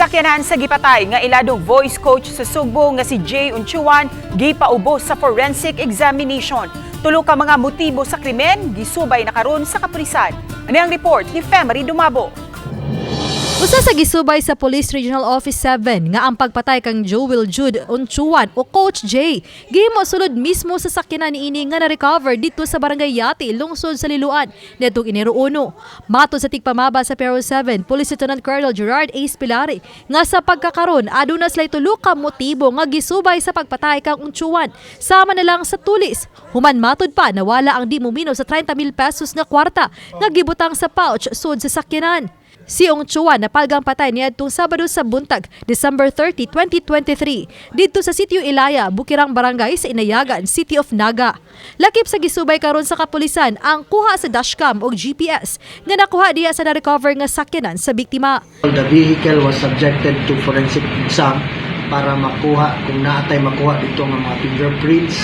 Sakyanan sa gipatay nga iladong voice coach sa Sugbo nga si Jay Unchuan gipaubos sa forensic examination. Tulo ka mga motibo sa krimen gisubay na karon sa kapulisan. Ani ang report ni Femery Dumabo. Usa sa gisubay sa Police Regional Office 7 nga ang pagpatay kang Joel Jude Unchuan o Coach J gihimo sulod mismo sa sakyanan niini nga na-recover didto sa Barangay Yati, lungsod sa Liloan, niadtong Enero 1. Matod sa tigpamaba sa PRO 7, Police Lieutenant Colonel Gerard A. Spilari, nga sa pagkakaron aduna sila tulo ka motibo nga gisubay sa pagpatay kang Unchuan, sama na lang sa tulis. Human matod pa, nawala ang di mumino sa 30 mil pesos nga kwarta nga gibutang sa pouch sud sa sakyanan. Si Ong Chua napalgang patay niadtong Sabado sa buntag, December 30, 2023, didto sa Sitio Ilaya, Bukirang Barangay sa Inayagan, City of Naga. Lakip sa gisubay karon sa kapulisan ang kuha sa dashcam o GPS nga nakuha diha sa na-recover nga sakyanan sa biktima. The vehicle was subjected to forensic exam para makuha kung naatay makuha dito nga mga fingerprints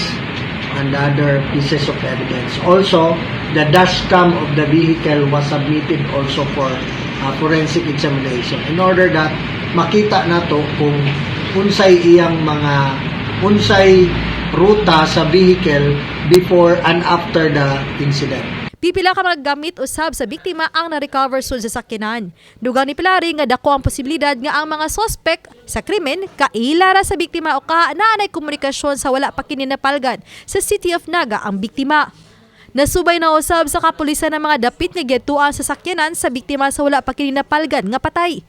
and other pieces of evidence. Also, the dashcam of the vehicle was submitted also for forensic examination in order that makita nato kung unsay iyang mga unsay ruta sa vehicle before and after the incident. Pipila ka mga gamit usab sa biktima ang na-recover sud sa sakyanan. Dugang ni Pilari nga dako ang posibilidad nga ang mga sospek sa krimen kaila ra sa biktima o ka naanay komunikasyon sa wala pa kini napalgan sa City of Naga ang biktima. Nasubay na usab sa kapulisan ng mga dapit nga giadtuan sa sakyanan sa biktima sa wala pa kini napalgan nga patay.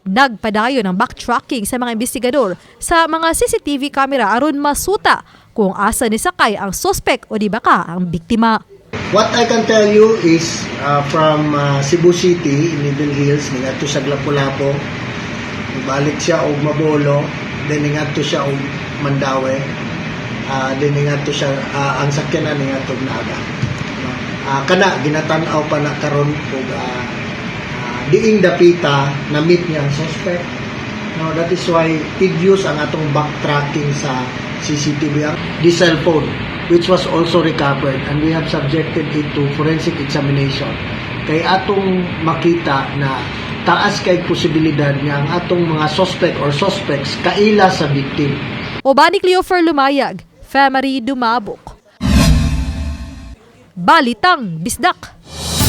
Nagpadayon ang backtracking sa mga investigador sa mga CCTV camera aron masuta kung asa ni sakay ang sospek o di baka ang biktima. What I can tell you is from Cebu City, in Middle Hills, ningadto sa Lapu-Lapu, balik siya og Mabolo, then ningadto siya og Mandaue, then ningadto siya ang sakyanan ningadto og Naga. No? Kana ginatan-aw pa na karon og diing dapita na meet niya ang suspect. No, that is why tedious ang atong backtracking sa CCTV. Ang the cellphone which was also recovered and we have subjected it to forensic examination. Kay atong makita na taas kay posibilidad nga ang atong mga suspect or suspects kaila sa victim. Uban ni Cleofer Lumayag, Femery Dumabok. Balitang Bisdak.